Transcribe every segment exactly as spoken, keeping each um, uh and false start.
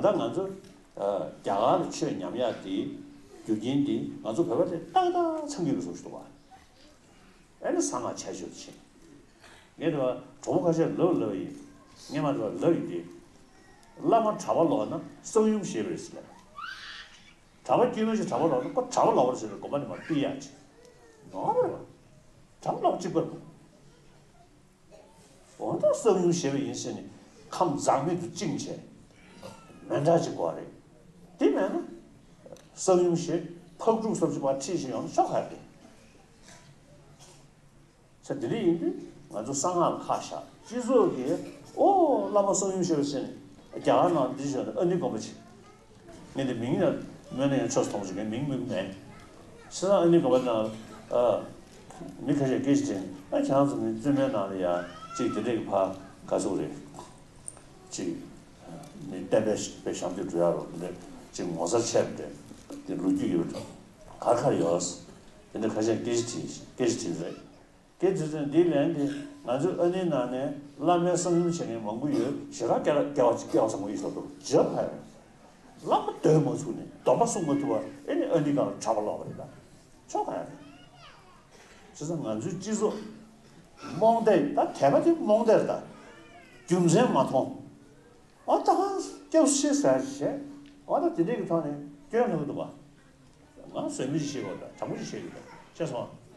ད་ང་ཚོ་ཨ་རྒྱ་གར་ལ་ཆོས་ཉམས་ཡག་དེའི་རྒྱུ་རྐྱེན་དེ་ང་ཚོ་བོད་པ་དེ་ཏག་ཏག་ཚང་གི་ཡོད་པའི་བཟོ་ཞིག་འདུག་བ། ཨེ་ནི་གསང་སྔགས་ཆེ་ཤོས་ཆེ། ངས་དེ་བ་གྲོགས་པོ་ཁ་ཤས་ལབ་ལབ་ཡིན། ངས་མ་དེ་བ་ལབ་ཡིན་ཏེ། བླ་མ་གྲྭ་པ་ལོག་ན་གསང་ཡུམ་ཞེས་པ་རེད་ཟེར་ལབ། གྲྭ་པ་དཀྱུས་མ་ཞིག་གྲྭ་པ་ལོག་ན་ཁོ་གྲྭ་པ་ལོག་པ་རེད་ཟེར་ནས་དགོངས་པ་ནས་མར་ཕུད་ཡག་ཅིག་ནོར་བ་རེད་བ། གྲྭ་པ་ལོག་གཅིག་པ་རེད། འོ་ན་གསང་ཡུམ་ཞེས་པ་ཡིན་ཟེར་ནས་ཁམས་འཛག་མེད་དུ་བཅིངས་བྱས། མི་འདྲ་ཅིག་དགོས་རེད། དེ་མེད་ན། གསང་ཡུམ་ཞེས་ཕག་ཕྲུག་བཟོ་ཅིག་པ་ཁྲིད་བཞིན་ཡོང་ན་ཤོག་ཁ་རེད། ས་དེ་འདྲ་ཡིན་དུས་ང་ཚོ་གསང་སྔགས་ཁ་བཞག་སྤྱི་ཚོགས་ཀྱིས་ཨོ་བླ་མ་གསང་ཡུམ་ཞེས་པ་ཟེར་ནས་རྒྱ་གར་ནང་འདི་བཞིན་ཨ་ནི་དགོངས་པ་ཆེ། ངས་འདི་མིང་ཡང་སྨོས་ན་ཡང་ཆོས་མཐོང་ཞིག་ངས་མིང་སྨོས་ཀྱི་མེད། བྱས་ཙང་ཨ་ནི་དགོངས་པ་ནང་ཨ་མི་ཁ་ཤས་སྐད་ཆ་དྲིས་ནས་ཨ་ཁྱེད་རང་ཚོ་མི་བཙུན་མའི་ནང་ལ་ཡ་གཅིག་དེ་འདྲས་ཀྱི་ཕ་ག་ཚོད་རེད། གཅིག་མི་བསྟན་པའི་པའི་ཞབས་ཏོག་འགྲོ་ཡ་རོགས་དེ་འདྲས་གཅིག་ངོ་མཚར་ཆེ་བ་འདྲས་དེ་ལོ་རྒྱུས་ཡོད་འགྲོ། ག་གར་ཡོད། དེ་འདྲས་ཁ་ཤས་སྐད་ཆ་དྲིས་སྐད་ཆ་དྲིས་རེད། སྐད་དེ་ཚོ་འདིའི་ལན་དེ་ང་ཚོའི་ཨ་ནེའི་ནང་ནས་བླ་མའི་གསང་ཡུམ་བྱེད་མཁན་མང་པོ་ཡོད། ཞེ་དྲག་སྐལ་བ་སྐལ་བ་སྐལ་བ་བཟང་པོ་ཡིན་ཟེར་འདུག་ཇབ་ཧ། བླ་མ་འདོན་མ་ཚུགས་ནས་སྡོམ་པ་སྲུང་མ་ཐུབ་པ་ཨེ་ནི་ཨ་ནེ་སྒང་ལ་གྲྭ་པ་ལོག་པ་རེད་ད། ཆོག་ག་ཡ་རེད། བྱས་ཙང་ང་ཚོའི་སྤྱི་ཚོགས་རྨོངས་དད་ད་དད་པ་དེ་རྨོངས་དད་རེད་ད། རྒྱུ་མཚན་མ་མཐོང་། ཨ་ད་གང་སྐྱབས་སུ་མཆི་ཟེར་ཡ་ཞིག་བྱས། ཨ་ད་དེ་འདྲས་ཀྱི་ཐོག་ནས་སྐྱོན་ལྷག་གི་འདུག་ག་ང་བཟོད་མེད་ཅིག་བཤད་དགོས་ད་དྲང་པོ་ཅིག་བཤད་དགོས་ད་ཤེས་སོང་ཨ།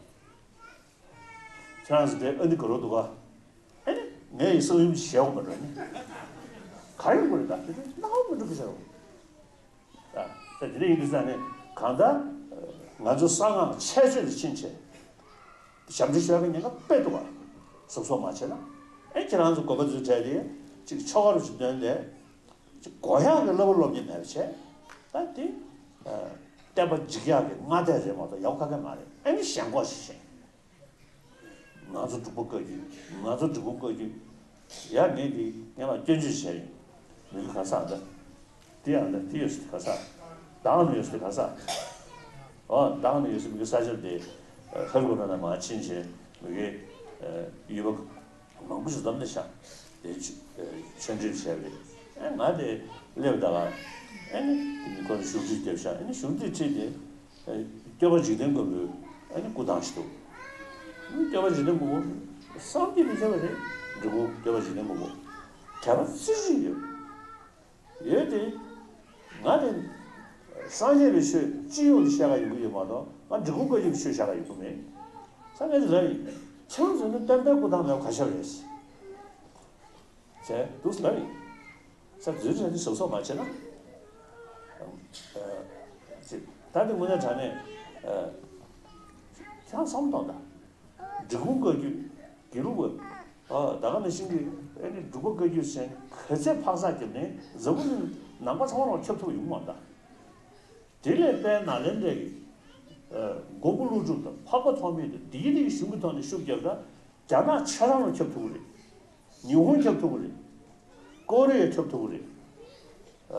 ཁྱེད་རང་ཚོ་དེ་ཨ་ནི་དགའ་རོགས་འདུག་ག་ཨ་ནི་ངས་ཡི་གསང་ཡུམ་ཞེས་འོ་མ་འགྲོ་ནི། ག་རེ་ཡོང་གི་རེད་ད་དེ་དེ་སྣང་བ་མི་འགྲོ་གི་ཟེར་རོ། ད་དེ་འདྲ་ཡིན་དུས་ཙང་ནས་གང་ལྟར་ང་ཚོ་གསང་སྔགས་ཆེ་ཤོས་ལ་ཕྱིན་ཆད། ཞབས་འདྲེན་ཞུ་ཡག་གི་ཉེན་ཁ་དཔེ་འདུག་བ། གཟབ་གཟབ་མ་བྱས་ན། ཨེ་ཁྱེད་རང་ཚོ་དགོན་པ་ཚོའི་གྲས་དེ་ཅིག་ཆོ་ག་རུ་ཅིག་འདོན་ཏེ། ཅིག་དགོས་ཡག་གི་བསླབ་པ་སློབ་གཉེར་མེད་པ་བྱས། ད་དེ། བསྟན་པ་འཇིག་ཡག་གི་སྔ་ལྟས་རེད་མ་གཏོགས་ཡག་པོ་ག་གེ་མ་རེད། ཨེ་ནི་ཞེན་ཁོག་ཞིག་བྱས། ང་ཚོ་འབྲུག་པ་བཀའ་བརྒྱུད། ང་ཚོ་འབྲི་གུང་བཀའ་བརྒྱུད། ཡ་ངས་འདི་ངས་ལ་སྐྱོན་བརྗོད་བྱས་ཡིན། མི་གི་ག་ས་འདི། དེ་ཡང་འདི་དེ་ཡོད་སྲིད་ག་ས། བདག་ནི་ཡོད་སྲིད་ག་ས། ཨོ་བདག་ནི་ཡོད་སྲིད་མི་གི་ས་ཆ་འདི། ཧ་རུ་ཀ་ན་མ་ཕྱིན་ཆེན་མི་གི་ཡུལ་པ་མང་པོ་ཞིག་འཛོམས་ནས་ཤག་དེ་ཆོས་འབྲེལ་བྱས་པས། ཨེ་ང་དེ་སླེབས་ད་ག་ཨེ་ནི་དེ་མི་ཁོ་ནི་བཞུགས་ཁྲི་བརྒྱབ་ཤག་ཨེ་ནི་བཞུགས་ཁྲི་ཁྲིད་དེ། སྐྱོབ་པ་འཇིག་རྟེན་མགོན་པོའི་ཨ་ནི་སྐུ་ཐང་ཞིག་འདུག་སྐྱོབ་པ་འཇིག་རྟེན་མགོན་པོ་བསམ་གྱིས་མི་ཁྱབ་པ་རེད། འབྲི་གུང་སྐྱོབ་པ་འཇིག་རྟེན་མགོན་པོ་དད་པ་རྩེ་གཅིག་ཡོད། ཡོད་དེ། ང་དེ་སངས་རྒྱས་པའི་ཆོས་སྤྱི་ཡོངས་ལ་བཤད་ག་ཡོང་གི་ཡོད་མ་གཏོགས་ང་འབྲི་གུང་བཀའ་བརྒྱུད་ཀྱི་ཆོས་བཤད་ག་ཡོང་གི་མེད། ས་ངས་ལབ་ཡིན། ཁྱེད་རང་ཚོ་ནི་བསྟན་པའི་སྐུ་ཐང་མེད་པ་ག་ཤ་རེད། བྱས་འདུག་ལབ་ཡིན། ས་འཛུལ་བྱས་ཏེ་གཟབ་གཟབ་མ་བྱས་ན། ཨ་ཅིག་ད་དེ་དངོས་གནས་དྲང་གནས་ཨ་ཁྱེད་རང་བསམ་བློ་གཏོང་དང་། འབྲི་གུང་བཀའ་བརྒྱུད་དགེ་ལུགས་པ་ཨ་ད་ག་ནང་བཞིན་གྱི་ཨ་ནི་འབྲུག་པ་བཀའ་བརྒྱུད་ཟེར་ནས་ག་ཚད་འཕག་འཚག་བརྒྱབ་ནས་འཛམ་བུ་གླིང་ནང་པ་ཚང་མ་ལ་ཁྱབ་ཐུབ་ཡོང་མ་གདའ། དེ་ལས་དཔལ་ནཱ་ལེནྡྲའི་ཨ་མགོན་པོ་ཀླུ་སྒྲུབ་དང་འཕགས་པ་ཐོགས་མེད་དང་ལྡི་ལི་གི་གཞུང་གི་ཐོག་ནས་ཤུགས་བརྒྱབ་ད། རྒྱ་ནག་ཆ་ཚང་ལ་ཁྱབ་ཐུབ་ཀྱི་རེད། ཉི་ཧོང་ཁྱབ་ཐུབ་ཀྱི་རེད། ཀོ་རི་ཡ་ཁྱབ་ཐུབ་ཀྱི་རེད། ཨ་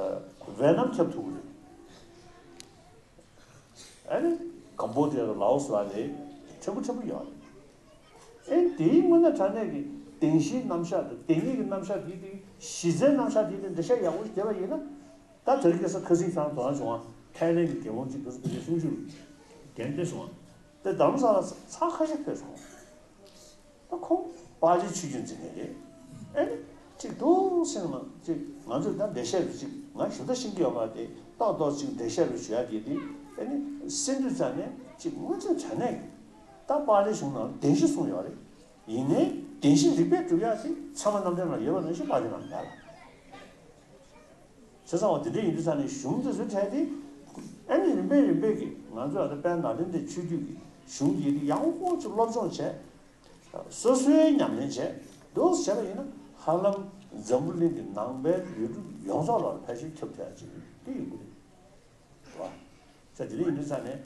ཝེ་ནམ་ཁྱབ་ཐུབ་ཀྱི་རེད། ཨ་ནི་ཀམ་བོ་ཌི་ཡ་དང་ལའོ་སི་ལ་ནི་ཕྲན་བུ་ཕྲན་བུ་ཡོད་རེད། ཨེ་དེའི་དངོས་གནས་དྲང་གནས་ཀྱི་བདེན་བཞིའི་རྣམ་གཞག་དང་བདེན་གཉིས་ཀྱི་རྣམ་གཞག་དེའི་སྟེང་གཞི་རྩའི་རྣམ་གཞག་དེའི་སྟེང་འགྲེལ་བཤད་ཡག་པོ་ཞིག་བརྒྱབ་པ་ཡིན་ན། ད་དེ་རིང་ཁ་སང་ཁ་སང་ཁྱེད་རང་དོ་སྣང་བྱུང་བ་ཐའི་ལེན་གྱི་རྒྱལ་བ་གཅིག་དེ་ཚོ་ཕལ་ཆེར་གསུང་ཆོས་རྒྱན་ཏེ་སོང་བ། དེ་རྡ་རམ་ས་ལ་ཚ་ཁ་ཤས་ཕེབས་སོང་། ད་ཁོང་པཱ་ལིའི་ཆོས་བརྒྱུད་འཛིན་མཁན་རེད། ཨེ་ནི་གཅིག་འདུག་སེ་ང་གཅིག་ང་ཚོས་ད་འགྲེལ་བཤད་རེ་གཅིག་ང་ཞུ་ད་ཤེས་ཀྱི་ཡོད་མ་རེད། ཏག་ཏག་གཅིག་འགྲེལ་བཤད་རེ་ཞུ་ཡ་དེ་དེ་ཨེ་ནི་སེམས་འདུན་ཙམ་ནས་གཅིག་དངོས་འཛིན་དྲང་གནས་ཀྱི་ད་པཱ་ལིའི་གཞུང་ནང་ལ་བདེན་བཞི་གསུངས་ཡོད་རེད། ཡིན་ནའི་བདེན་བཞི་རིགས་པས་སྒྲུབ་ཡ་དེ་ཚད་མ་རྣམ་འགྲེལ་ནང་ཡོད་པ་ནང་བཞིན་པཱ་ལི་ནང་མེད་ལ། བྱས་ཙང་བ་དེ་འདྲ་ཡིན་དུས་ཙང་ནས་གཞུང་དེ་ཚོའི་གྲས་དེ་ཨ་ནི་རིམ་པས་རིམ་པས་ཀྱིས་ང་ཚོ་ཨ་ད་དཔལ་ནཱ་ལེནྡྲའི་ཆོས་བརྒྱུད་ཀྱི་གཞུང་དེ་དེ་ཡག་པོ་ཅིག་སློབ་སྦྱོང་བྱས། སོ་སོའི་ཉམས་ལེན་བྱས་འདུག་བྱས་པ་ཡིན་ན་ཧ་ལམ་འཛམ་བུ་གླིང་གི་ནང་པའི་ཡུལ་གྲུ་ཡོངས་རྫོགས་ལ་ཕལ་ཆེར་ཁྱབ་ཐུབ་ཡ་ཅིག་དེ་ཡོང་གི་རེད། བ། ས་དེ་འདྲ་ཡིན་དུས་ཙང་ནས།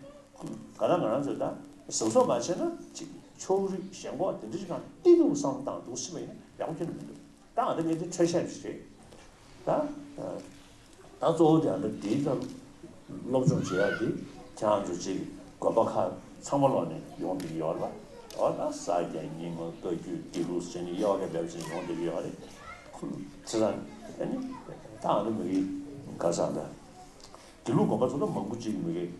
ག་ལ་ང་རང་ཚོས་ད་གཟབ་གཟབ་མ་བྱས་ན་ཅིག་ཕྱོགས་རིས་ཞེན་ཁོག་དེ་འདྲ་ཞིག་གང་ཏི་ཏུ་བསམ་བཏང་འདུག་སེ་བ་ཡིན་ན་ཡག་པོ་ཁྱོན་ནས་མི་འདུག་ད་ང་ད་ངས་དེ་འཕྲོས་བཤད་ཞིག་རེད། ད་ད་གཙོ་བོ་དེ་ང་ད་དེའི་ཐོག་སློབ་སྦྱོང་བྱེད་ཡག་དེ་ཁྱེད་རང་ཚོ་ཅིག་དགོན་པ་ཁག་ཚང་མ་ལོག་ནས་ཡོང་བསྡད་ཀྱི་ཡོད་རེད་པ། འོ་ད་ས་སྐྱ་རྙིང་མ་བཀའ་བརྒྱུད་དགེ་ལུགས་ཟེར་ནས་གཡོག་གི་འབེབས་ཟིན་ཡོང་བསྡད་ཀྱི་ཡོད་རེད། བྱས་ཙང་ཨ་ནི་ད་ང་ད་མི་གི་ ག་ས་ལ། དགེ་ལུགས་དགོན་པ་ཚོ་ལ་མང་པོ་ཅིག་མི་གི་རྒྱ་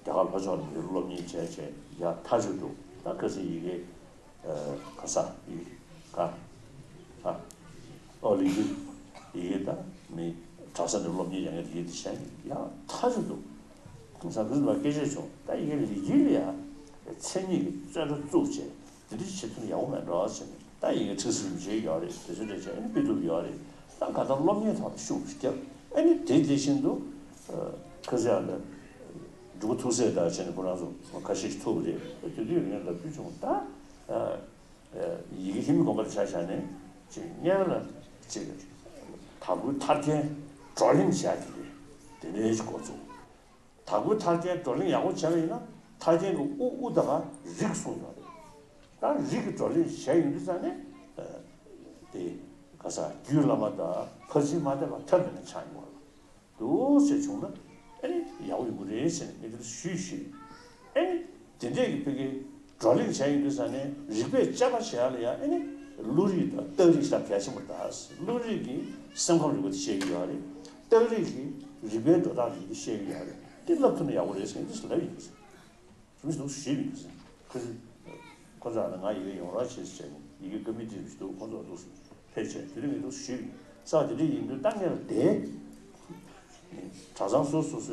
གར་ལྷོ་ཕྱོགས་ནས་སློབ་གཉེར་བྱས་བྱས་ཡ་ཐག་ཆོད་འདུག་ད་ཁ་སང་ཡི་གེ་ག་ས་ཡི་ག་ཨ་ཨོ་ལི་གི་ཡི་གེ་ད་མི་གྲྭ་ས་ནས་སློབ་གཉེར་ཡ་ངས་ཡི་གེ་དེ་བྱས་ཡ་ཐག་ཆོད་འདུག་ཁ་སང་ཁོས་ལ་སྐད་ཆ་བྱུང་ད་ཡི་གེ་ལི་གི་ལ་ཡ་མཚན་ཉིད་ཀྱི་རྩོད་འགྲན་བཙུགས་བྱས། དེ་འདྲ་བྱེད་ཐུབ་ན་ཡག་པོ་མེད་འགྲོ་ཟེར་ནས་ད་ཡི་གེ་ཁྲིད་ཟིན་བྱས་ཡོད་རེད། དེ་ཚོ་འདྲ་བྱས་ཨ་ནི་སྤེལ་ཐུབ་ཡོད་རེད། ད་ག་ད་སློབ་གཉེར་ཐོག་ལ་ཤུགས་རྒྱབ་ཨ་ནི་དེ་དེ་བཞིན་དུ་ཁ་ཟེར་ཡང་ད་འབྲུག་པ་ཐུགས་སྲས་དང་བྱས་ནས་ཁོ་རང་ཚོ་ཁ་ཤས་ཤིག་ཐུག་པ་རེད། དེ་དུས་ངས་ལབ་རྒྱུ་བྱུང་ད་ཡི་གེ་ཧི་མི་དགོན་པར་ཆ་བཞག་ནས་ཅིག་སྔོན་ལ་ཅིག་དྭགས་པོའི་ཐར་རྒྱན་བགྲོ་གླེང་བྱ་རྒྱུ་རེད། དེ་འདྲའི་ཞིག་འགོ་བཙུགས། དྭགས་པོའི་ཐར་རྒྱན་བགྲོ་གླེང་ཡག་པོ་བྱས་པ་ཡིན་ན་ཐར་རྒྱན་གྱི་དབུ་དབུ་དང་རིགས་གསུངས་ཡོད་རེད། ད་རིགས་ཀྱི་བགྲོ་གླེང་བྱས་ཡོང་དུས་ཙང་ནས་དེ་ག་ས་རྒྱུད་བླ་མ་དང་ཕར་ཕྱིན་མ་འདས་པ་ཐབས་མེད་ན་ཆགས་ཡོང་བ་ལ་འདུག་ཟེར་བྱུང་ན་ཨ་ནི་ཡག་པོ་ཡོང་གི་རེད་ཟེར་ནས་ངས་དེ་ཞུས་ཞུས། ཨ་ནི་དེ་འདྲས་ཀྱི་ཕ་གི་བགྲོ་གླེང་བྱས་ཡོང་དུས་ཙང་ནས་རིག་པས་དཔྱད་པ་བྱེད་ཡ་ལ་ཡ་ཨ་ནི་བློ་རིག་དང་རྟགས་རིག་ཤ་གལ་ཆེན་པོ་རེད། བློ་རིག་གིས་སེམས་ཁམས་རིག་པ་དེ་ཤེས་ཀྱི་ཡོད་རེད། རྟགས་རིག་གིས་རིག་པའི་འགྲོ་སྟངས་རིག་པ་དེ་ཤེས་ཀྱི་ཡོད་རེད། དེ་བསླབ་ཐུབ་ན་ཡག་པོ་རེད་ཟེར་ནས་དེ་ལབ་ཡིན། རིམ་བཞིན་དུ་ཞུས་པ་ཡིན། ཁོ་ཚོས་ཁོ་ཚོ་ཨ་ནི་ང་ཡི་གེ་ཡོང་རོགས་བྱེད་ཟེར་ནས་ཡི་གེ་བཀའ་མོལ་དེ་རིམ་བཞིན་དུ་ཁོ་ཚོ་འདུག་སེ་ཕེབས་བྱས་དེ་རིང་ངས་འདུག་སེ་ཞུས་པ་ཡིན། ས་དེ་འདྲ་ཡིན་དུས་ད་ངས་ལ་དེ་གྲྭ་ཚང་སོ་སོ་སོས་ད་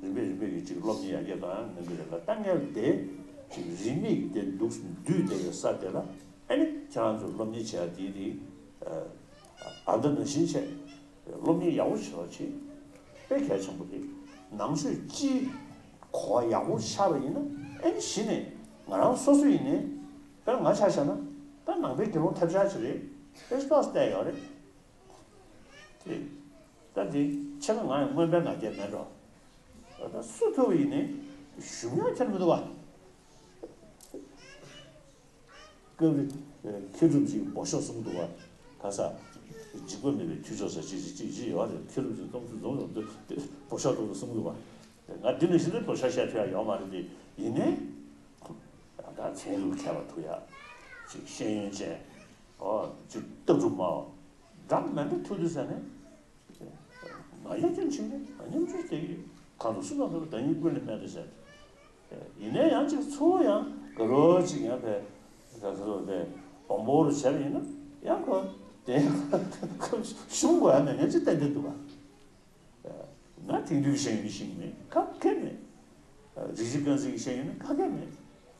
རིམ་པས་རིམ་པས་ཀྱི་ཅིག་སློབ་གཉེར་ཡར་རྒྱས་གཏོང་ཡག་གནང་གི་རེད་ལ། ད་ངས་ལ་དེ་ཅིག་རིས་མེད་ཀྱི་དེ་འདུག་སེ་འདུས་བསྡད་པའི་ས་དེ་ལ་ཨ་ནི་ཁྱེད་རང་ཚོས་སློབ་གཉེར་བྱེད་ཡག་དེ་དེ་ཨ་ད་ནང་བཞིན་བྱས། སློབ་གཉེར་ཡག་པོ་བྱེད་རོགས་བྱེད། དཔེ་གལ་ཆེན་པོ་རེད། ནང་ཆོས་སྤྱིའི་གོ་བ་ཡག་པོ་ཆགས་པ་ཡིན་ན་ཨེ་ནི་གཞི་ནས་ང་རང་སོ་སོ་ཡིན་ནའི་དཔེར་ང་ཆ་བཞག་ན་ད་ནང་པའི་དགེ་སློང་ཐབས་ཆག་ཅིག་རེད། དཔེ་ཏོག་ཙམ་བལྟས་ཡོད་རེད། དེ་ད་དེ་ཁྱེད་ཀ་ང་ཡང་མངོན་པའི་ང་རྒྱལ་མེད་འགྲོ། ད་སུ་ཐུབ་པ་ཡིན་ནའི་ཞུམ་ཡག་ཁྱེར་མི་འདུག་བ། སྐབས་རེ་མཁས་གྲུབ་ཅིག་འབོ་ཤོག་གསུང་འདུག་བ། ག་ས། འཇིགས་པ་མེད་པའི་ཐུགས་མཆོག་ཟེར་ཅིག་ཅིག་ཅིག་ཅིག་ཡོད་རེད། མཁས་གྲུབ་ཅིག་སྟོང་ཚོ་འཛོམས་འཛོམས་དུ་འབོ་ཤོག་ཏོག་ཏོ་གསུང་འདུག་བ། ང་འདི་ནས་ཤི་ན་འབོ་ཤོག་བཤད་ཐུབ་ཡ་ཡོད་མ་རེད་དེ། ཡིན་ནའི། ད་ཚན་རིག་མཁས་པ་ཐུག་ཡ། ཅིག་ཤེས་ཡོན་ཅན། ཨོ། ཅིག་ལྟ་གྲུབ་མའོ། འདྲ་མི་འདྲ་ཐུག་དུས་ཟེར་ནས། ང་ཡང་ཅུང་ཕྱིན་ནས་ང་མཉམ་སྤྱོད་བྱེད་ཀྱི་ཡོད། གང་དུ་སུ་དང་སུ་ལ་བདག་ཉིད་ཀུན་ལས་དམན་ཏེ་ཟེར། ཡིན་ནའི་ཡང་ཅིག་ཚུར་ཡང་དགའ་རོགས་ཅིག་ཡང་བས་ད་ཚོ་བས་སྦོམ་པོ་རུ་བྱས་པ་ཡིན་ན་ཡང་ཁོ་དེ་ཁོ་ཞུམ་དགོས་ཡ་མེད་མཁན་ཅིག་ཏན་ཏན་འདུག་བ། ང་དེང་དུས་ཤེས་ཡོན་ཤེས་ཀྱི་མེད། ག་གེ་མེད། རིག་གཞི་ཀུན་གཟིགས་ཀྱི་ཤེས་ཡོན་ནི་ག་གེ་མེད།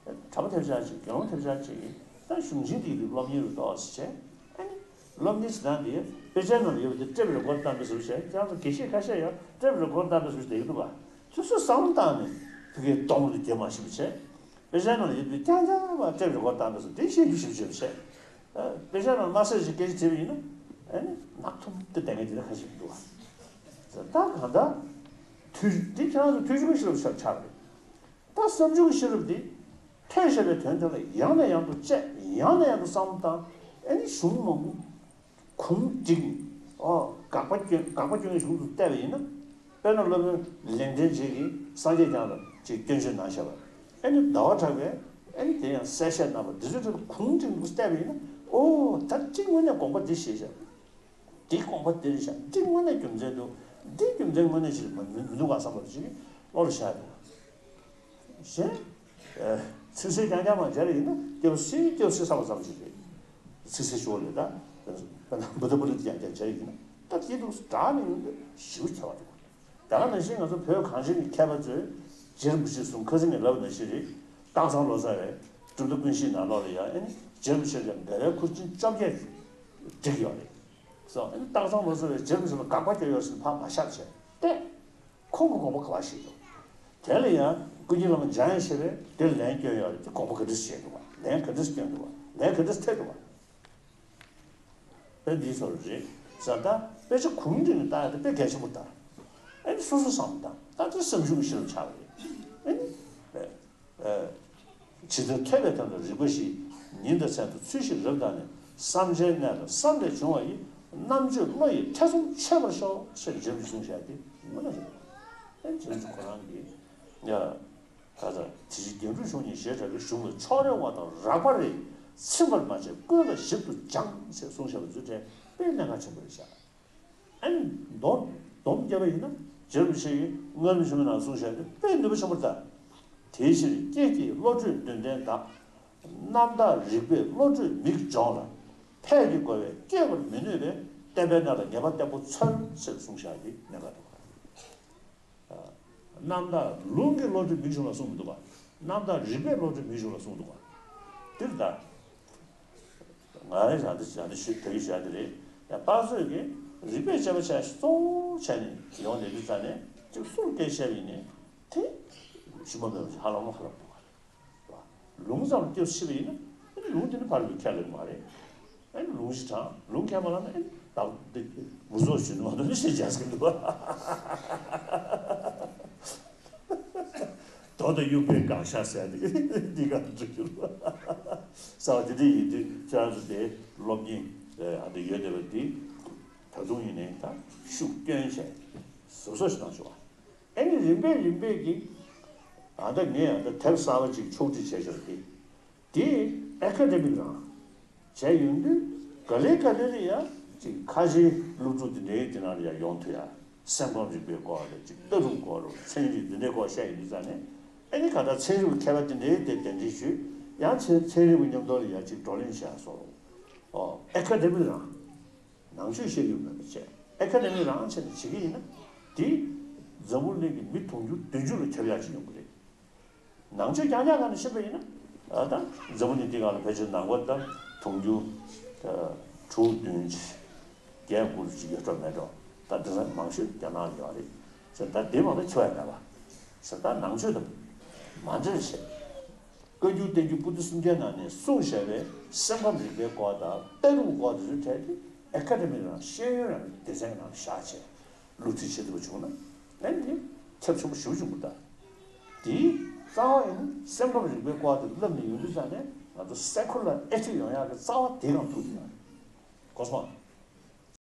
གྲྭ་པ་ཐབས་ཆག་ཅིག་དགེ་སློང་ཐབས་ཆག་ཅིག་ཡིན། ད་གཞུང་ཆེན་འདི་ཡི་སློབ་གཉེར་རུ་གཏོགས་སུ་བྱས། ཨ་ནི། སློབ་གཉེར་བྱེད་སྟངས་འདི་དཔེ་ཆའི་ནང་ལ་ཡོད་པ་དེ་ཊེབ་རེ་ཀོར་བཏང་པའི་བཟོ་བྱས། ཁྱེད་རང་ཚོ་དགེ་བཤེས་ཁ་ཤས་ཡང་ཊེབ་རེ་ཀོར་བཏང་པའི་བཟོ་བྱས་བསྡད་ཀྱི་འདུག་ག་སོ་སོས་བསམ་བློ་བཏང་ནས་ཕ་གིའི་གཏོང་རུ་རྒྱབ་མ་ཤེས་པ་བྱས། དཔེ་ཆའི་ནང་ལ་ཡོད་པ་དེ་རྐྱང་རྐྱང་ལ་ཊེབ་རེ་ཀོར་བཏང་པའི་བཟོ་དེ་ཤེས་རྒྱུ་ཞིབ་ཞིབ་བྱས། དཔེ་ཆ་ནང་དམར་ཟས་ཤིག་སྐད་ཆ་དྲིས་པ་ཡིན་ན། ཨ་ནི་ནག་ཐུམ་དུ་བསྡད་མཁན་དེ་འདྲ་ཁ་ཤས་འདུག་བ། ད་གང་ལྟར། ཐུགས་དེ་ཁྱེད་རང་ཚོ་ཐུགས་རྗེ་ཆེ་ཞེས་པ་ཆགས་ཆགས་རེད། ད་བསམ་བྱུང་གི་ཤེས་རབ་འདི། ཐོས་བཞག་པའི་དོན་དེ་ལ་ཡང་ནས་ཡང་དུ་དཔྱད། ཡང་ནས་ཡང་དུ་བསམ་བློ་བཏང་། ཨ་ནི་གཞུང་མང་པོ། གུང་བསྒྲིགས། ཨོ། དགག་པ་སྐྱོན་དགག་པ་སྐྱོན་པའི་གཞུང་དུ་བལྟས་པ་ཡིན་ན། དཔེར་ན་སློབ་དཔོན་ལེགས་ལྡན་འབྱེད་ཀྱིས་སངས་རྒྱས་བསྐྱངས་ལ་ཅིག་སྐྱོན་བརྗོད་གནང་བཞག་པ། ཨ་ནི་ཟླ་བ་གྲགས་པས་ཨ་ནི་དེ་ཡང་གསལ་བཤད་གནང་བ་འདི་ཚོའི་ཁྲོད་དུ་གུང་བསྒྲིགས་འདུག་བལྟས་པ་ཡིན་ན། ཨོ། ད་ཅིག་དངོས་གནས་དགོངས་པ་འདི་བཞེས་བཞག་འདི་དགོངས་པ་འདིར་བཞག་འདི་དངོས་གནས་རྒྱུ་མཚན་འདུག་འདི་རྒྱུ་མཚན་དངོས་གནས་ཅིག་མི་མི་མི་འདུག་ག་བསམ་པ་ཅིག་བློ་ལ་ཤར་འདུག་གཞན། ཚིག་གསལ་རྐྱང་རྐྱང་མ་སྦྱར་ཡིན་ན་སྐྱབས་སུ་སྐྱབས་སུ་བསམ་པ་ཙམ་ཞིག་རེད། ཚིག་གསལ་ཤོར་ལས་ད། བུ་ད་བུ་ལི་རྐྱང་རྐྱང་སྦྱར་ཡིན་ན་ད་དེ་འདུག་འདྲ་མི་ཡོང་དུས་ཞིའུ་ཁྱད་པར་འདུག་ད་ག་ནང་བཞིན་ང་ཚོ་བོད་གངས་ཅན་གྱི་མཁས་པ་ཚོས་རྗེ་རིན་པོ་ཆེ་གསུང་ཁ་སང་ངས་ལབ་ནང་བཞིན་རེད། སྟག་ཚང་ལོ་ཙཱ་བས་གྲུབ་མཐའ་ཀུན་ཤེས་ནང་ལོགས་ལ་ཡང་ཨེ་ནི་རྗེ་རིན་པོ་ཆེ་ལ་འགལ་བའི་ཁུར་ཆེན་བཅོ་བརྒྱད་བསྒྲིགས་ཡོད་རེད། སོ་ཨེ་ནི་སྟག་ཚང་ལོ་ཙཱ་བས་རྗེ་རིན་པོ་ཆེ་ལ་དགག་པ་བརྒྱབ་ཡོད་ཟེར་ཕར་མ་བཞག་བྱས་ཏེ། ཁོང་གི་དགོངས་པ་ག་པར་བཞེས་འདུག་དེ་ལ་ཡང་ཀུན་མཁྱེན་བླ་མ་འཇམ་དབྱངས་བཞད་པས་དེར་ལན་བསྐྱོན་ཡོད་རེད་དེ། དགོངས་པ་ག་འདྲ་བཞེས་འདུག་བ། ལན་ག་འདྲ་བསྐྱོན་འདུག་བ། ལན་ག་འདྲ་ཐེབས་འདུག་བ། དཔེ་འདིའི་ཚོར་རེད་ཟེར། ད་དཔེ་ཆ་གུང་བསྒྲིགས་ནས་བལྟ་ཡ་དེ་དཔེ་གལ་ཆེན་པོ་ལྟར། ཨེ་ནི་སོ་སོ་བསམ་བློ་བཏང་ད་དེ་བསམ་བྱུང་གི་ཤེས་རབ་ཆགས་པ་རེད། ཨེ་ནི། ཇི་ལྟར་ཐོས་པའི་དོན་ལ་རིགས་པ་བཞི། ཉིན་དང་མཚན་དང་ཚུལ་བཞིན་རབ་བརྟགས་ནས། བསམ་བྱའི་གནས་ལ་བསམ་ལས་བྱུང་བ་ཡི། རྣམ་དཔྱོད་བློ་ཡིས་ཐེ་ཚོམ་ཆོད་པར་ཤོག་ཅེས་རྗེ་རིན་པོ་ཆེས་གསུངས་བཞག་དེ་དངོས་གནས་རེད། ཨེ་རྗེ་རིན་པོ་ཆེ་ཁོ་རང་གིས་ཡ། ད་ལྟ་དེ་བཞིན་རྒྱན་དྲུག་གཞུང་ཉིད་ཞེས་གྲགས་པའི་གཞུང་ལ་ཕྱོགས་རེ་བ་དང་རགས་པ་རེ་ཚིམ་པར་མ་བྱས་ཀུན་ལ་ཞིབ་ཏུ་སྦྱངས་ཞེས་གསུངས་བཞག་པ་ཚོའི་གྲས་དཔེ་གནད་འགག་ཆེན་པོ་རེད་བཞག་ཨ་ནི་མདོར་སྡོམ་བརྒྱབ་པ་ཡིན་ན། རྗེ་རིན་པོ་ཆེ་གིས་སྔགས་རིམ་ཆེན་མོའི་ནང་གསུངས་བཞག་དེ་དཔེ་ནུས་པ་ཆེན་པོ་རེད་ད། དེའི་ཕྱིར་སྐད་ཀྱི་བློ་གྲོས་འདོད་ལྡན་དག་རྣམ་དག་རིག་པས་བློ་གྲོས་མིག་སྦྱོང་ལ། ཕས་ཀྱི་རྒོལ་བས་བསྐྱེད་པར་མི་ནུས་པས། བསྟན་པའི་གནད་ལ་ངེས་པ་བརྟན་པོ་འཚོལ། ཟེར་གསུངས་བཞག་གི་གནད་འགག་འདུག་རྣམ་དག་ལུང་གི་བློ་གྲོས་མིག་སྦྱོང་ལ་གསུངས་མི་འདུག་ག་རྣམ་དག་རིག་པའི་བློ་གྲོས་མིག་སྦྱོང་ལ་གསུངས་འདུག་ག་འདིར་ད། ང་རང་ཡང་འདི་ཡང་འདི་ཞུ་ད་གི་བཞག་འདི་རེད། ཡང་དཔག་ཚོད་ཀྱིས་རིག་པས་དཔྱད་པ་བྱས་གཙོ་བོ་བྱས་ནས་ཡོང་ནས་འདི་རྩ་ནས་ཅིག་སུར་བལྟས་བཤད་པ་ཡིན་ནའི་དེ་ཞུམ་པ་མེད་པ་ཞིག་ཧ་ལམ་ཧ་ལམ་འདུག་ག་ལུང་ཙམ་སྐྱོ་ཤི་བ་ཡིན་ན། ཨ་ནི་ལུང་དེ་ནི་ཕར་ལུས་ཁས་ལེན་མ་རེད། ཨ་ནི་ལུང་ཞིག་དྲངས། ལུང་ཁས་མ་བླངས་ན་ཨ་ནི་བདག་འདི་མུ་ཟོ་ཞུ་ནི་མ་གཏོགས་ནི་ཞེས་བྱ་ཟེར་གི་འདུག་མདོ་དང་དབྱུག་པའི་དགག་བཞག་ཟེར་ཏེ་འདི་ག་འགྲིག་གི་རེད། ས་བ་དེ་འདྲ་ཡིན་དུས་ཁྱེད་རང་ཚོ་དེ་སློབ་གཉེར་ཨ་འདི་ཡོད་བསྡད་པ་འདི་ད་དུང་ཡིན་ནའི་ད་ཤུགས་བསྐྱོན་བྱས་ཟུར་ཟོ་ཞིག་གནང་ཤོག་ཨ། ཨ་ནི་རིམ་པས་རིམ་པས་ཀྱིས་ཨ་ད་ངས་ཨ་ད་དེབ་གསར་པ་ཅིག་ཕྱོགས་སྒྲིག་བྱས་ཤག་དེ། དེ་ཨེ་ཁ་ཌེ་མིག་རང་བྱས་ཡོང་དུས་ག་ལེ་ག་ལེ་ལ་ཡ་ཅིག་ཁ་ཆེའི་སློབ་ཕྲུག་དེ་འདྲའི་དེ་ནང་ལ་ཡ་ཡོང་ཐུབ་ཡ། སེམས་ཁམས་རིག་པའི་སྐོར་ལ་ཅིག་ལྟ་གྲུབ་སྐོར་ལ་ཚན་རིག་དེ་འདྲའི་སྐོར་བཤད་ཡོང་དུས་ཙང་ནས་ཨ་ནི་ག་ད་ཚན་རིག་པ་མཁས་པ་དེ་འདྲའི་དེ་གདན་འདྲེན་ཞུས། ཡང་ཚན་ཚན་རིག་པ་མཉམ་དུ་ལ་ཡ་ཅིག་བགྲོ་གླེང་བྱས་སོང་། ཨོ་ཨེ་ཁ་ཌེ་མིག་རང་། ནང་ཆོས་བཤད་རྒྱུ་མེད་པ་བྱས། ཨེ་ཁ་ཌེ་མི་རང་བྱས་ནས་བྱེད་ཀྱི་ཡིན་ན། དེ་འཛམ་བུ་གླིང་གི་མི་དུང་ཕྱུར་བདུན་ཅུ་ལ་ཁྱབ་ཡག་ཅིག་ཡོང་གི་རེད། ནང་ཆོས་རྐྱང་རྐྱང་སྒང་ནས་བཤད་པ་ཡིན་ན། ཨ་ད་འཛམ་བུ་གླིང་འདི་སྒང་ལ་ཕལ་ཆེར་ནང་པ་ད་དུང་ཕྱུར་ད་དྲུག་བདུན་བརྒྱད་དགུ་ཅིག་ཡོད་འགྲོ་མེད་འགྲོ། ད་དེང་སང་མང་ཤོས་རྒྱ་ནག་ལ་ཡོད་རེད། ཟེར་ད་དེ་མ་གཏོགས་ཁྱོན་ཡང་མེད་པ། ཟེར་ད་ནང་ཆོས་དང་མ་འབྲེལ་བྱས། བཀའ་འགྱུར་བསྟན་འགྱུར་པོ་ཏི་སུམ་བརྒྱའི་ནང་ནས་གསུངས་བཞག་པའི་སེམས་ཁམས་རིག་པའི་སྐོར་དང་ལྟ་གྲུབ་སྐོར་དེ་ཚོའི་གྲས་དེ་ཨེ་ཁ་ཌེ་མི་རང་ཤེས་ཡོན་རང་སྡེ་ཚན་ནང་བཞག་བྱས་བསླབ་ཁྲིད་བྱེད་ཐུབ་པ་བྱུང་ན། ཨ་ནི་ཁྱབ་ཆེན་པོ་ཞེ་པོ་བྱུང་གི་འདུག་དེའི་རྩ་བ་ཡིན་ན་སེམས་ཁམས་རིག་པའི་སྐོར་དེ་བསླབ་ནས་ཡོང་དུས་ཙང་ནས་ང་ཚོ་སེ་ཁུ་ལར་ཨེ་ཐིག་ཡོང་ཡག་གི་རྩ་བ་དེ་གང་ཐུག་ཡོད་རེད། གོ་སོང་།